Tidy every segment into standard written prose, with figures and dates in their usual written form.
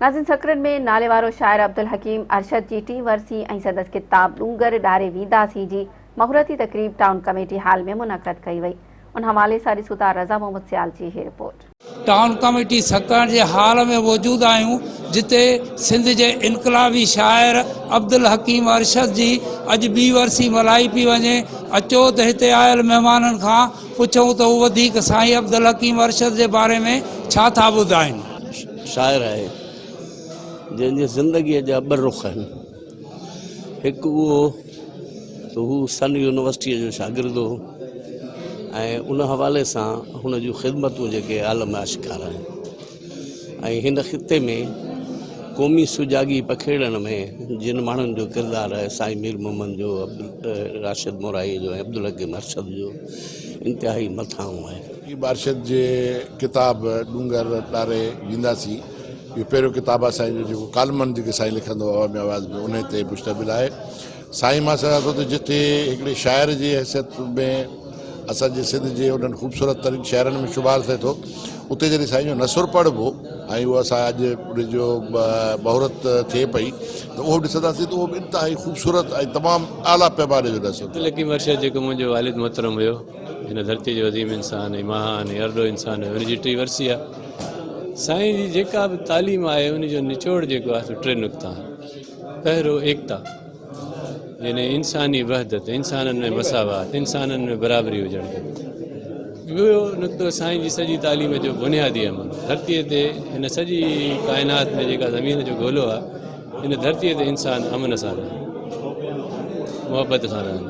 ناظرين سڪرنڊ ۾ ناليوارو شاعر عبدالحڪيم ارشد جي ٽين ورسي ۽ سندس ڪتاب ڏونگر ڏاري وينداسين جي مهورتي تقريب ٽائون ڪميٽي هال ۾ منعقد ڪئي وئي ان حوالي سان ڏسون ٿا رضا محمد سيال جي هي رپورٽ. ٽائون ڪميٽي سڪرنڊ جي هال ۾ موجود آهيون جتي سنڌ جي انقلابي شاعر عبدالحڪيم ارشد جي اڄ ٻي ورسي ملهائي پئي وڃي اچو ته هتي آيل مهمانن کان پڇون ته هو وڌيڪ سائين عبدالحڪيم ارشد جي باري ۾ ڇا ٿا ٻڌائين. شاعر آهي جنهن جي زندگيء جا ٻه رخ آهن. هڪ اهو ته هو سن يونيورسٽيء جو شاگرد هو ۽ ان حوالي سان هن جون خدمتون جيڪي عالم آشڪار آهن ۽ هن خطي ۾ قومي سجاڳي پکيڙڻ ۾ جن ماڻهن جو ڪردار آهي سائين مير محمد جو، راشد مورائيء جو ۽ عبدالحڪيم ارشد جو انتهائي مٿانهون آهي. حڪيم ارشد جي ڪتاب ڏونگر ڏاري وينداسين اهو پهريون ڪتاب آهي سائين جو جيڪو ڪالمن جيڪي سائين لکندو هو عوامي آواز ۾ انهي تي مشتمل آهي سائين مان سمجهان ٿو ته جتي هڪڙي شاعر جي حيثيت ۾ اسان جي سنڌ جي انهن خوبصورت ترين شاعرن ۾ شمار ٿئي ٿو اتي جڏهن سائين جو نثر پڙهبو ۽ اهو اسان اڄ ان جو مهورت ٿئي پئي ته اهو به ڏسنداسين ته اهو به انتهائي خوبصورت ۽ تمام اعليٰ پيماني جو نثر. عبدالحڪيم ارشد جيڪو منهنجو والد محترم هيو. هن ڌرتيء جو عظيم انسان ۽ مهان ۽ ارڏو انسان هيو. هن جي ٽي ورسي آهي. سائين جي جيڪا به تعليم آهي ان جو نچوڙ جيڪو آهي سو ٽي نقطا آهن. پهريون ايڪتا يعني انساني وحدت، انسانن ۾ مساوات، انسانن ۾ برابري هجڻ کپي. ٻيو نقطو سائين جي سڄي تعليم جو بنيادي عمل ڌرتيء تي هن سڄي ڪائنات ۾ جيڪا زمين جو گولو آهي هن ڌرتيء تي انسان امن سان رهن، محبت سان رهن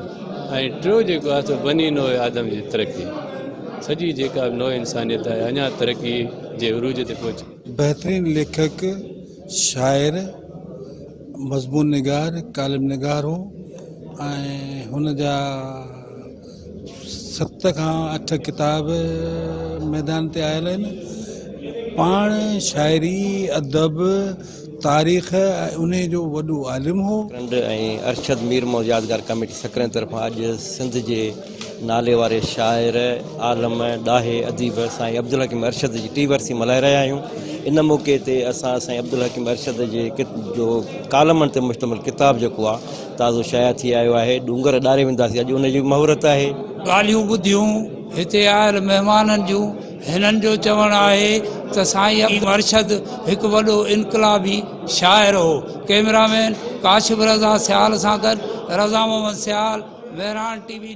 ۽ ٽيو جيڪو آهي سو بني نوع آدم جي ترقي، سڄي جيڪا به نوع انسانيت آهي اڃا ترقي جي عروج تي پهچي. بهترين ليکڪ، شاعر، مضمون نگار، ڪالم نگار هو ۽ هن جا ست کان اٺ ڪتاب ميدان تي آيل آهن. پاڻ شاعري، ادب، تاريخ ۽ انهي جو وڏو عالم هو. سڪرنڊ ۽ ارشد مير محمد يادگار ڪميٽي سڪرنڊ طرفان اڄ سنڌ جي نالي واري شاعر، عالم، ڏاهي، اديب سائين عبدالحڪيم ارشد جي ٽي ورسي ملهائي رهيا آهيون. ان موقعي تي اسان سائين عبدالحڪيم ارشد جي جو ڪالمن تي مشتمل ڪتاب جيڪو آهي تازو شايع ٿي آيو آهي ڏونگر ڏاري وينداسين اڄ ان جي مهورت آهي. ڳالهيون ٻڌيون هتي آيل مهمانن جون هنن جو چوڻ آهي ته سائين ارشد هڪ وڏو انقلابي شاعر هو. ڪئميرا مين ڪاشف رضا سيال سان گڏ Raza Muhammad Sial, Mehran T V news.